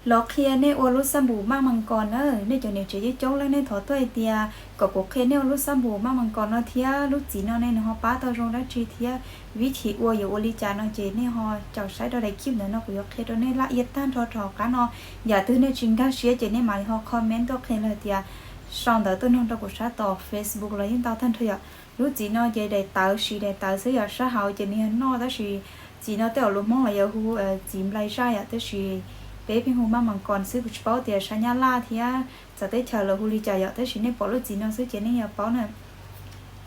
Los qhia nej ua lub xab npum maj mas kos na, nej cov niam tsev coob coob leej nej thov tuaj hais tias kom kuv qhia nej ua lub xab npum maj mas kos no thiab lub txiv no ne nws ho pab tau zoo dab tsi thiab vib thim ua yuav ua li cas no ces nej ho caum saib rau daim clip ntawd no kuv yuav qhia rau nej laj iab tag nrho rau hauv qab no. Yam twg nej tsis nkag siab ces nej mam li ho comment tuaj qhia los tias sau ntawv tuaj nug rau kuv sab tom Facebook los yeej tau tag nrho yom. Lub txiv no ces daim tawv siv daim tawv xwb yom, sab hauv ces nws yog noj tab sis txiv no tej zaum lus Hmoob los yuav hu txiv nplai zaj yom, tab sis peb pheej hu maj mas kos xwb, kuv tsis paub tias sab Nyab Laj thiab txawv teb chaws lawv hu li cas yom, tab sis nej pom lub txiv no xwb ces nej yuav paub na.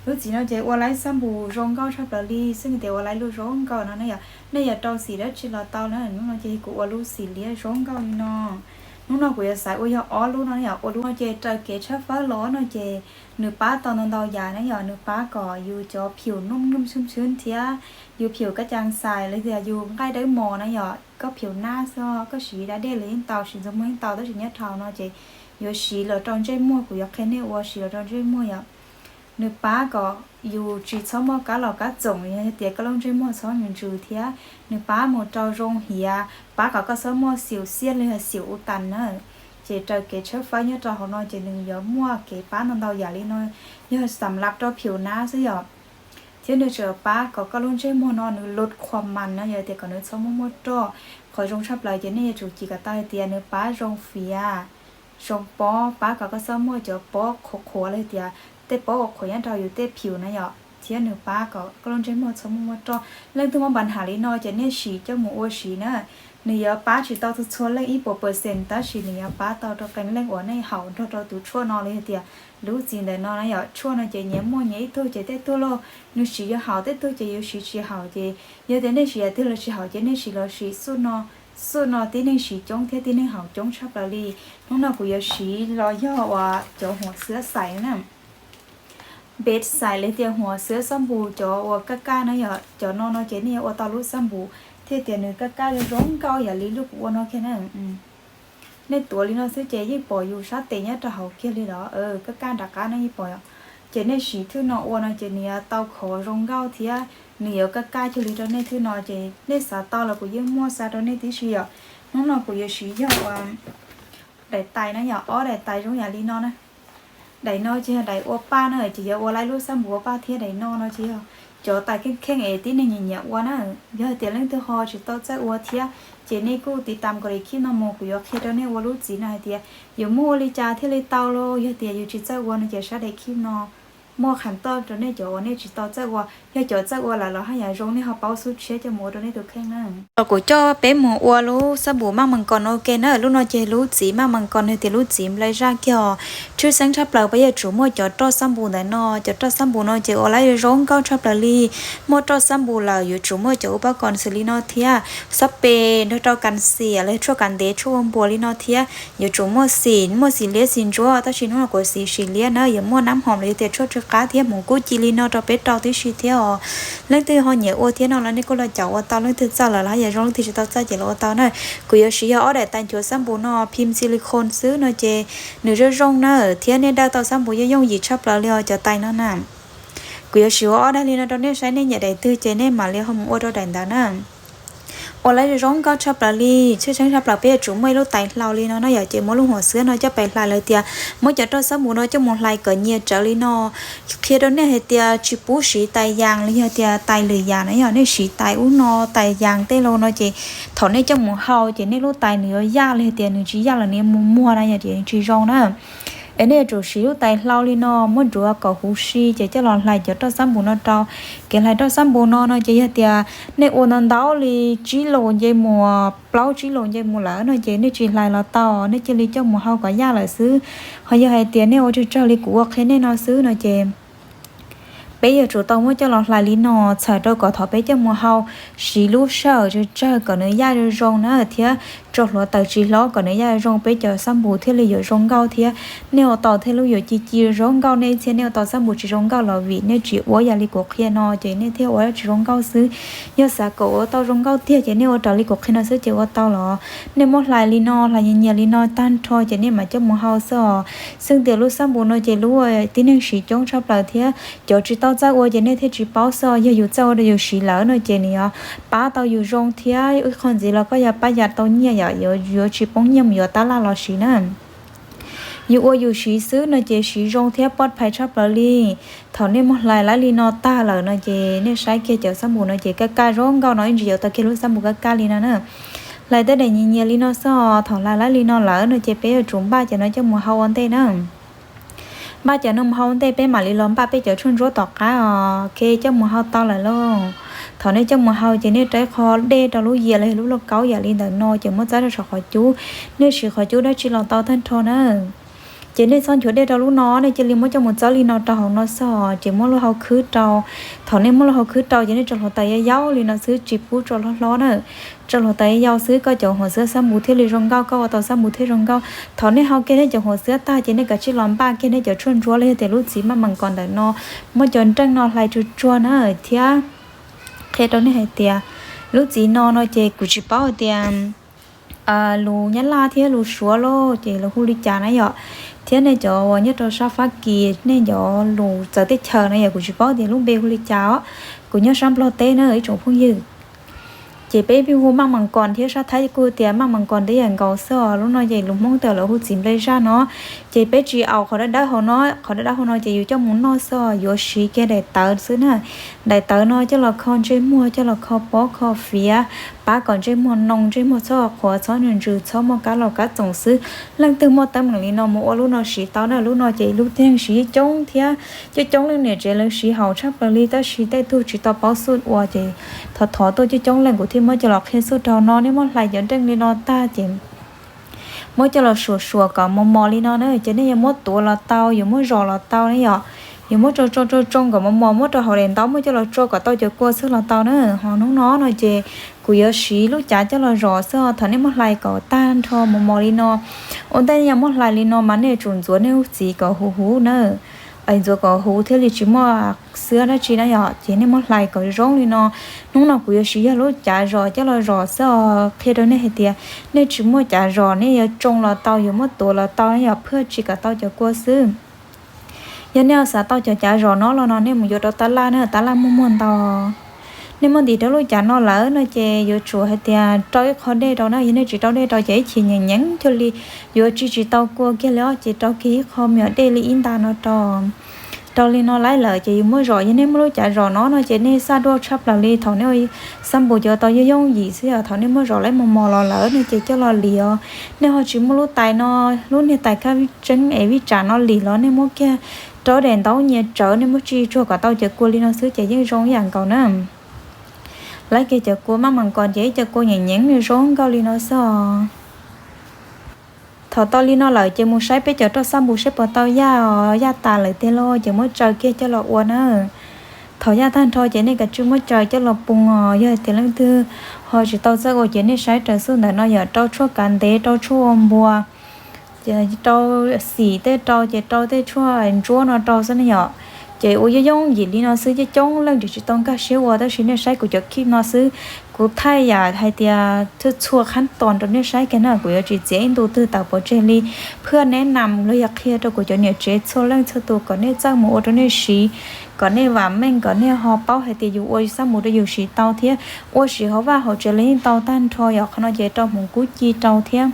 Lub txiv no ces ua laib xab npum zoo nkauj tshaj plaws li, xwb tias ua laib lub zoo nkauj no ne yom, nej yuav rau xim dab tsi los tau na. Hnub no ces kuv ua lub xim liab zoo nkauj li no. Hnub no kuv yuav xaiv ua yog ob lub no yom, ua lub no ces raws kev tshawb fawb los no ces nws pab tau ntau ntau yam na yom, nws pab kom yus cov phim nuj nuj tshwb tshwb thiab yus phim kaj caa xais los tias yus nqaij dawb mos na yom, koj phim nab xwb koj siv da dej los yeej tau, siv ntxuag muag yeej tau, tab sis nyob rau no ces yuav siv los rau ntsej muag, kuv yuav qhia nej ua siv los rau ntsej muag yom. Nws pab kom yus tsis txhob muaj kab los kab txoom, yog tias koj lub ntsej muag txhob ntsws thiab nws pab mus rau zoo hiav, pab kom koj txhob muaj xyum xiaj los yog xyum u tas na. Ces raws kev tshawb fawb nyob rau hauv no ces nws yuav muaj kev pab ntau ntau yam li no, yog xam lab rau phim nab xwb yom. Thiab nws tseem pab kom koj lub ntsej muag no nws lus khuam mas no, yog tias kom nws txhob muaj muaj roj. Qhov zoo tshaj plaws ces nej yuav tsum cim kom tau hais tias nws pab zoo fiav, zoo pob, pab kom koj txhob muaj cov pob qhuav qhuav los tias tej pob uas qhuav nyob rau yus tej phim na yom, thiab nws pab kom koj lub ntsej muag txhob muaj muaj roj. Leej twg muaj npa nham li no ces nej siv coj mus ua siv na, nws yuav pab tsis tau txhua txhua leej ib puas percent, tab sis nws yuav pab tau rau qee leej uas nej haus nrog rau tus tshuaj no los yog tias lub txiv ntawm no na yom. Tshuaj no ces nyias muaj nyias ib tug ces tej tug los nws siv yuav haum, tej tug ces yuav siv tsis haum, ces yog tias nej siv yam twg los tsis haum ces nej siv los siv xuj no. Xuj no tib neeg siv coob thiab tib neeg haum coob tshaj plaws li. Hnub no kuv yuav siv los yog uas cov huam xwab xais na, bed xais los tias huam xwab xab npum cov uas kaj kaj na yom. Cov no no ces nej yuav ua tau lub xab npum thiaj tias nws kaj kaj zoo nkauj yam li lub kuv ua no kiag na. Nej tuav li no xwb ces yeej pom yus sab tes nyob rau hauv kiag li los kaj kaj nram qab no yeej pom yom. Ces nej siv thwj no ua no ces nws yuav tau khov zoo nkauj thiab nws yuav kaj kaj cuag li rau nej thwj no, ces nej xav tau los kuv yeej muaj xa rau nej tib si yom. Hnub no kuv yuav siv yog ua daim tais na yom, ob daim tais zoo yam li no na. Daim no ces yog daim ua paj na, ces yuav ua laib lub xab npum ua paj thiab. Daim no no ces yog cov tais kheej kheej es tib neeg nyiam nyiam ua na. Yog tias leej twg ho tsis tau txawj ua thiab ces nej kuj tiv tam kom daim clip no mus, kuv yuav qhia rau nej ua lub txiv no hais tias yus muab ua li cas thiaj li tau los yog tias yus tsis txawj ua no ces saib daim clip no muaj qhas toj rau nej cov uas nej tsis tau txawj ua. Yog cov txawj ua lawm los haj yam zoo, nej ho paub xub tshiab coj mus ua rau nej tus kheej na. Los kuv coj peb mus ua lub xab npum maj mees kom no ua ke na. Lub no ces lub txiv maj mees kom nws tias lub txiv nplai zaj kiag os. Tshwj xeeb tshaj plaws peb yuav tsum muaj cov roj xab npum ntawm no. Cov roj xab npum no ces ua laib zoo nkauj tshaj plaws li. Muaj roj xab npum lawm yuav tsum muaj cov ua paj kom xws li no thiab, xab pes nrog rau kas xiam los tshuaj kav ntev, tshuaj ua npuas li no thiab. Yuav tsum muaj xim, muaj xim liab xim ntsuab, tab sis hnub no kuv siv xim liab na, yuav muaj nab hom los yog tias tshuaj tsw qab thiab hmuv kub ci li no rau peb rau tib si thiab os. Leej twg ho nyiam ua thiab no los nej kuj los caum ua tau, leej twg txawj lawm los haj yam zoo, leej twg tsis tau txawj ces los ua tau na. Kuv yuav siv yog ob daim tais nchuav xab npum no, phim silicone xwb no ces nws zoo zoo na, thiab nej dawj tau xab npum yooj yooj yim tshaj plaws li os cov tais no na. Kuv yuav siv ua ob daim li no rau nej saib, nej nyiam daim twg ces nej mam li ho mus ua rau daim ntawd na. Ua laib zoo zoo nkauj tshaj plaws li. Tshwj xeeb tshaj plaws peb yuav tsum muaj ib lub tais hlau li no na yom, ces muab lub huam xwab no coj pais hlais los tias muab cov roj xab npum no coj mus hlais kom nyias rawv li no. Qhia rau nej hais tias tsis pub siv tais yas los yog tias tais lwm yam na yom, nej siv tais ub no, tais yas tej los no ces thaum nej coj mus hau ces nej lub tais nws yuav yaj los yog tias nws tsis yaj los nws mus muag na yom, ces nws tsis zoo na. Es nej yuav tsum siv lub tais hlau li no, muab ntxuav kom huv si ces coj los hlais cov roj xab npum no rau. Kev hlais roj xab npum no no ces yog tias nej ua ntau ntau li tsib lus nce mus, plaub tsib lus nce mus lawm no ces nej tsis hlais los tau, nej cia li coj mus hau kom yaj lawm xwb. Ho yog hais tias nej ua tsawg tsawg li kuv ua qhia nej no xwb no ces peb yuav tsum tau muab coj los hlais li no txhawm rau kom thaum peb coj mus hau siv lub sij hawm tsawg tsawg kom nws yaj zoo zoo na, thiab tso hluav taws tsis hlob kom nws yaj zoo, peb cov xab npum thiaj li yuav zoo nkauj thiab nej ua tau thiaj li yuav ci ci zoo nkauj. Nej ib txhia nej ua tau xab npum tsis zoo nkauj los vim nej tsis ua yam li kuv qhia no ces nej thiaj ua tsis zoo nkauj xwb. Yog xav kom ua tau zoo nkauj tiag ces nej ua raws li kuv qhia no xwb ces ua tau los. Nej muab hlais li no, hlais nyias nyias li no tag nrho ces nej mam coj mus hau xwb os. Xwb tias lub xab npum no ces lub tib neeg siv coob tshaj plaws thiab cov tsis tau txawj ua ces nej thiaj tsis paub xwb os. Yog yus txawj ua rau yus siv lawm no ces nws yuav pab tau yus zoo thiab ib qho ntxiv los koj yuav pab yam tau nyiaj. yom, yuav tsis poob nyiaj mus yuav tab laj los siv na. Yus ua yus siv xwb no ces siv zoo thiab pov phais tshaj plaws li. Thaum nej muab hlais laib li no tag lawm no ces nej saib kiag cov xab npum no ces kaj kaj zoo nkauj no, ib ntsis yuav tau kiag lub xab npum kaj kaj li no na. Hlais tej daim nyias nyias li no xwb os. Thaum hlais laib li no lawm no ces peb yuav tsum npaj cov no coj mus hau ua ntej na. Npaj cov no mus hau ua ntej, peb mam li los npaj peb cov tshuaj ntsuab tom qab os. Ke coj mus hau tau lawm lauj. Thaum nej coj mus hau ces nej rau ib qho dej rau lub yias los yog lub lauj kaub yam li ntawm no ces muab txawb rau saum qhov cub. Nej siv qhov cub dab tsi los tau tag nrho na. Ces nej txhob nchuav dej rau lub no, nej cia li muab coj mus txawb li no rau hauv no xwb os, ces muab lub hau khwb rau. Thaum nej muab lub hau khwb rau ces nej tso hluav taws yau yau li no xwb, tsis pub tso hlob hlob na. Tso hluav taws yau yau xwb koj cov huam xwab xab npum thiaj li zoo nkauj, koj ua tau xab npum thiaj zoo nkauj. Thaum nej hau kiag nej cov huam xwab tag ces nej kav tsij los npaj kiag nej cov tshuaj ntsuab los yog tias lub txiv maj mam kos ntawm no, muab cov nreej no hlais tsuag tsuag na thiab qhia rau nej hais tias lub txiv no no ces kuv tsis paub hais tias lus Nyab Laj thiab lus Suav lauj ces lus hu li cas na yom, thiab nej cov uas nyob rau sab Fab Kis nej cov lus txawv teb chaws na yom, kuv tsis paub tias lub npe hu li cas os. Kuv nyob sab Nplog teb na ib tsoom phooj ywg. Ces peb pheej hu maj mam kos thiab sab Thaib kuj tias maj mam kos ntev yam nkaus xwb os. Lub no ces lus Hmoob tias lawv hu txiv nplej zaj no. Ces peb tsis aus qhov dawb dawb hauv no, qhov dawb dawb hauv no ces yus coj mus noj xwb os, yuav siv kiag daim tawv xwb na. Daim tawv no coj los kho ntsej muag, coj los kho pob kho fiav, pab kom ntsej muag noo, ntsej muag txhob qhuav, txhob ntsws, txhob muaj kab laus kab txoos xwb. Leej twg muaj teeb meem li no mus ua lub no siv tau na. Lub no ces lub teeb siv coob thiab coob coob leej niam tsev lawv siv haum tshaj plaws li, tab sis tej tug tsis tau paub xub ua ces thov thov tuaj coob coob leej kuv thiaj muab coj los qhia xub rau no. Nej muab hlais cov nreej li no tag ces muab coj los suam suam kom mos mos li no na, ces nej yuav muab tuav los tau, yuav muab zom los tau ne yom. Yuav muab tsoo tsoo tsoo tsoo kom mos mos, muab rau hauv daim ntaub muab coj los tsoo kom tau cov kua xwb los tau na. Ho hnub no no ces kuv yuav siv lub cav coj los zom xwb os. Thaum nej muab hlais kom tag nrho mos mos li no, ua ntej nej yuav muab hlais li no mas nej tsum ntxuav nej lub txiv kom huv huv na. Ntxuav kom huv thiaj li tsis muaj xwab dab tsi na yom. Ces nej muab hlais kom zoo li no. Hnub no kuv yuav siv yog lub cav zom coj los zom xwb os. Qhia rau nej hais tias nej tsis muaj cav zom nej yuav tsoo los tau, yuav muab tuav los tau ne yom, phwj tsis kom tau cov kua xwb. Yog nej xav tau cov cav zom no los no nej mus yuav rau tab laj na, tab laj muaj muaj ntau. Nej muab ntim rau lub cav no lawm no ces yuav tsum hais tias rau ib qho dej rau na. Yog nej tsis rau dej rau ces ib chim nyeem nyeem cuag li yuav tsis tsis tau kua kiag li os. Ces rau kiag ib qho me nyuam dej li ib nta no rau. Rau li no laib lawm ces yus muab zom. Yog nej muaj lub cav zom no no ces nej xaj duaj tshaj plaws li. Thaum nej ua xab npum ces ua tau yooj yooj yim xwb os. Thaum nej muab zom laib mos mos los lawm no ces coj los lim os. Nej ho tsis muaj lub tais no, lub niag tais khab tseeb es vij tsam no lim los nej muab kiag rau daim ntaub nyias tsawv, nej muab tsuag tsuag kom tau cov kua li no xwb ces yeej zoo ib yam nkaus na. Laib kiag cov kua maj mam kos ces ib co kua nyeem nyeem zoo nkauj li no xwb os. Thaum tau li no lawm ces mus saib peb cov roj xab npum saib puas tau yaj os, yaj tas lawm tiag lauj ces muab tsaws kiag coj los ua na. Thaum yaj tag nrho ces nej kav tsij muab tsaws coj los poo os. Yog tias leej twg ho tsis tau txawj ua ces nej saib raws xub ntawm no yom, rau tshuaj kav ntev, rau tshuaj ua npua, rau xim tej rau ces rau tej tshuaj ntsuab no rau xwb ne yom. Ces ua yooj yooj yim li no xwb, coob coob leej tsis tau nkag siab ua, tab sis nej saib kuv cov kij no xwb, kuv thaij yam hais tias txhua txhua qhab tos rau nej saib kiag na. Kuv yuav tsis txiav ib ntu twg tawm pov tseg li, phwj neb nam los yog qhia rau kuv cov niam tsev txhua leej txhua tus kom nej txawj mus ua rau nej siv, kom nej vam meej, kom nej ho paub hais tias yus ua xab npum rau yus siv tau thiab ua siv hauv vaj hauv tsev los yeej tau tag nrho yom. Qhov no ces rau hmoov kub ci rau thiab.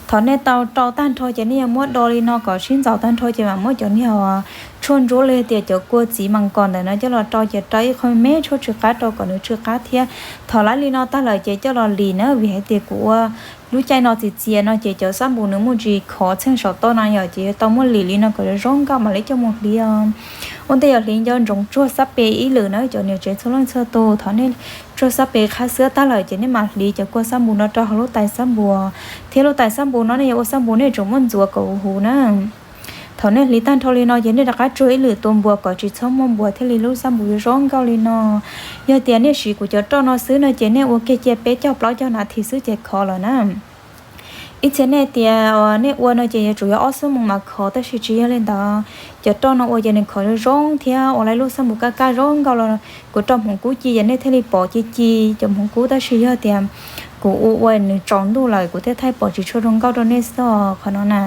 Thaum nej tau rau tag nrho ces nej yuav muab do li no kom sib ntxaus tag nrho ces mam muab cov niag tshuaj ntsuab li tias cov kua txiv mas kos ntawm no coj los rau, ces rau ib qho me tshuaj tsw qab rau kom nws tsw qab thiab. Thaum laib li no tag lawm ces coj los lim na, vim hais tias kuv ua lub caij no txias txias no ces cov xab npum nws muaj ntsis khov txheej saum toj no yom, ces yuav tau muab lim li no kom zoo nkauj mam li coj mus hliv os. Ua ntej yuav hliv nco ntsoov tsuag xab pes ib lwm na cov niam tsev txhua leej txhua tus. Thaum nej tsuag xab pes qhab xwab tag lawm ces nej mam hliv cov kua xab npum no rau hauv lub tais xab npum, thiab lub tais xab npum no nej yuav ua xab npum nej yuav tsum muab ntxuav kom huv huv na. Thaum nej hliv tag nrho li no ces nej rov qab tsuag ib lwm tus npuas kom tsis txhob muaj npuas thiaj li lub xab npum yuav zoo nkauj li no. Yog tias nej siv kuv cov roj no xwb no ces nej ua kiag cia peb caug plaub caug nas this xwb ces khov lawm na. Ib txhia nej tias nej ua no ces yuav tsum yog ob xuab moos mas khov, tab sis tsis yog li ntawd. Cov roj no ua ces nws khov zoo thiab ua lub xab npum kaj kaj zoo nkauj los. Kuv rau hmoov kub ci ces nej thiaj li pom ci ci cov hmoov kub, tab sis yog tias Kuv ua ua nws tsaus ntuj lawm kuv thiaj thaij pom tsis tshua zoo nkauj rau nej xwb os. Qhov no na,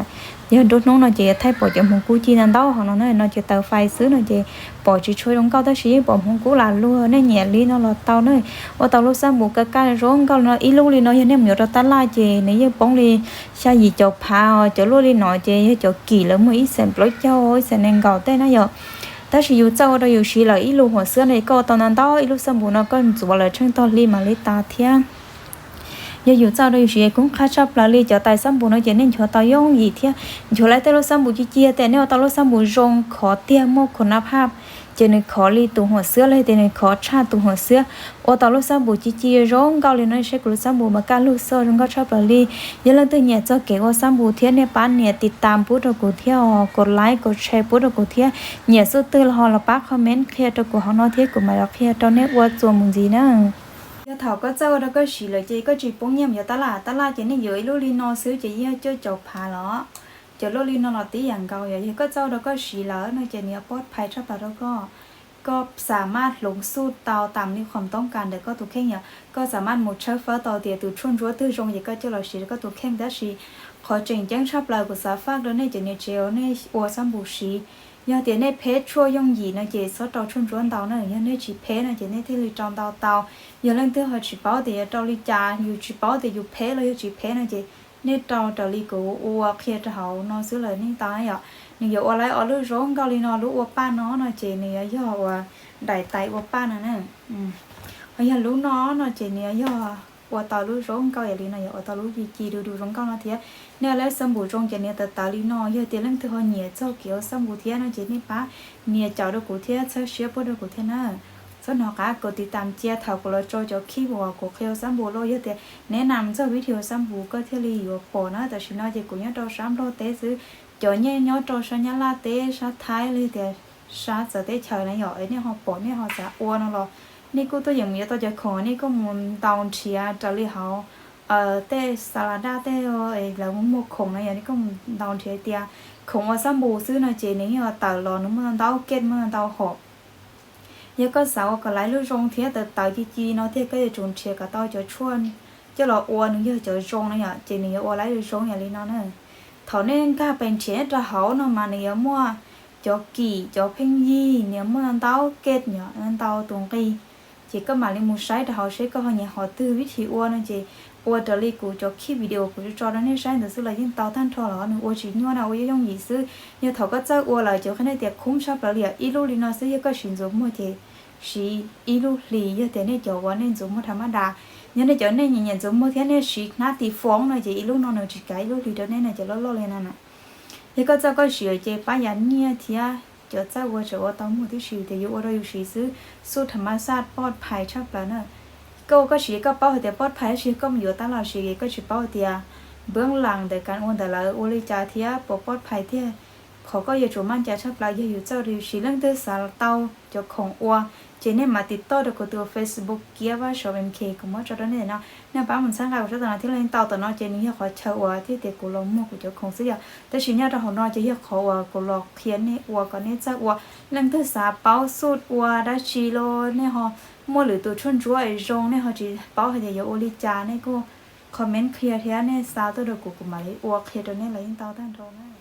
yog nruab hnub no ces yuav thaij pom cov hmoov kub ci ntau ntau hauv no na, no ces taws fais xwb no ces pom tsis tshua zoo nkauj tab sis yeej pom hmoov kub lam luag. Nej nyiam li no los tau na. Ua tau lub xab npum kaj kaj zoo nkauj li no, ib lub li no yog nej mus yuav rau tab laj ces nws yeej poob li xya yim caum phav os. Cov luaj li no ces yog cov kim lawv muag ib xees plaub caug ib xees nees nkaum tej na yom. Tab sis yus txawj ua rau yus siv lawm ib lub huam xwab no es koj ua tau ntau ntau, ib lub xab npum no koj ntxuav lawm tsheej tog li mam li tas thiab. Yog yus txawj ua rau yus siv es kub qab tshaj plaws li. Cov tais xab npum no ces nej nchuav tau yooj yim thiab. Nchuav lawm tej lub xab npum ci ci tias nej ua tau lub xab npum zoo khov tiag muaj khun nab phaj, ces nws khov li tus huam xwab los tias nws khov tshaj tus huam xwab. Ua tau lub xab npum ci ci zoo nkauj li no, saib kuv lub xab npum mas kaj lug xwb, zoo nkauj tshaj plaws li. Yog leej twg nyiam txog kev ua xab npum thiab nej pab nias tiv tam pub rau kuv thiab, kos like kos share pub rau kuv thiab. Nyiam xub twg los ho los pab comment qhia rau kuv hauv no thiab kuv mam li qhia rau nej ua txuas mus ntxiv na. Yog thaum koj txawj ua rau koj siv lawm ces koj tsis poob nyiaj mus yuav tab laj. Tab laj ces nej yuav ib lub li no xwb ces yeej yog cuaj caum phav los. Cov luaj li no los tib yam nkaus yom. Yog koj txawj ua rau koj siv lawm no ces nws yuav pab phais tshaj plaws rau koj. Koj xam maj hloov xuj tau tam li khoom toob kas ntawm koj tus kheej yom. Koj xam maj mus tshawb fawb tau tias tus tshuaj ntsuab twg zoo ces koj coj los siv rau koj tus kheej. Tab sis qhov tseem ceeb tshaj plaws kuv xav faj rau nej cov niam tsev uas nej ua xab npum siv, yog tias nej pheb tshuaj yooj yim no ces txhob rau tshuaj ntsuab ntau na. Yog nej tsis pheb no ces nej thiaj li rau ntau tau. Yog leej twg ho tsis paub tias yuav rau li cas, yus tsis paub tias yus pheb los yog tsis pheb no ces nej rau raws li kuv ua qhia rau hauv no xwb lawm yeej tau na yom. Nws yuav ua lawm ob lub zoo nkauj li no, lub ua paj no no ces nws yuav yog uas daim tais ua paj no na. Ho yog lub no no ces nws yuav yog ua tau lub zoo nkauj yam li no, yuav ua tau lub ci ci du du zoo nkauj no thiab. Nej ua lawm xab npum zoo ces nws yuav tawv tawv li no. Yog tias leej twg ho nyiam txog kev ua xab npum thiab no ces nej pab nias caum rau kuv thiab txhawb siab pub rau kuv thiab na. Txhob hnov qab kos tiv tam cia thaum kuv los tso cov khib uas kuv qhia ua xab npum los. Yog tias neb nam txog video xab npum koj thiaj li yuav pom na. Tam sim no ces kuv nyob rau sab Nplog teb xwb, cov nyiaj nyob rau sab Nyab Laj teb, sab Thaib los yog tias sab txawv teb chaws na yom, es nej ho pom nej ho xav ua no los nej kuj tuaj yeem mus yuav tau cov khoom, nej kuj mus ntaus nrhiav raws li hauv tej xas las daj tej lawv muag khoom na yom, nej kuj mus ntaus nrhiav tias khoom ua xab npum xwb no ces nws yeej tawm los nws muaj ntau kej muaj ntau hom. Yog koj xav ua kom lawv lub zoo thiab tawv tawv ci ci no thiab koj yuav tsum nrhiav kom tau cov tshuaj coj los ua nws yog cov zoo na yom, ces nws yuav ua lawv zoo yam li no na. Thaum nej nkag pes nrhiav nyob rau hauv no mas nws yuav muaj cov kim cov pheej yig, nws yuav muaj ntau kej yom, ntau tus nqi. Ces koj mam li mus saib rau hauv seb koj ho nyiam hom twg vib thim ua no ces ua raws li kuv cov khib video kuv tso rau nej saib ntawd xwb los yeej tau tag nrho los. Nws ua tsis nyuaj na, ua yooj yooj yim xwb. Yog thaum koj txawj ua lawm ces qhia nej tias khoob tshaj plaws li os, ib lub li no xwb yog koj siv ntxuav muag ces siv ib lub hlis. Yog tias nej cov uas nej ntxuav muag tham mab das, yog nej cov nej nyiam nyiam ntxuav muag thiab nej siv hnab ti foob no ces ib lub no nws tsis kav ib lub hlis rau nej na, cov loj loj li no na. Yog koj txawj koj siv ces pab yav nyiaj thiab cov txawj ua tseem ua tau muag tib si, tias yus ua rau yus siv xwb, xuj tham mab xaj pov phais tshaj plaws na. Koj ua koj siv koj paub hais tias pov phais, tab sis koj mus yuav tab laj siv koj tsis paub tias npwb las ntawm kas ua ntawm lawv ua li cas thiab puas pov phais tiag. Qhov koj yuav tsum maj ncav tshaj plaws yog yus txawj rau yus siv. Leej twg xav tau cov khoom ua ces nej mam tiv toj rau kuv tus Facebook Kiab Vaj Sov M K kuv muab tso rau nej no, nej pab mus txhawb nqa kuv sab tom no thiab. Leej tau tom no ces nws yog qhov chaw uas thiaj tias kuv los muag kuv cov khoom xwb yom. Tab sis nyob rau hauv no ces yog qhov uas kuv los qhia nej ua kom nej txawj ua. Leej twg xav paub xuj ua dab tsi los nej ho muaj lwm tus tshuaj ntsuab es zoo nej ho tsis paub hais tias yuav ua li cas nej kuj comment qhia thiab nej xa tuaj rau kuv, kuv mam li ua qhia rau nej los yeej tau tag nrho na.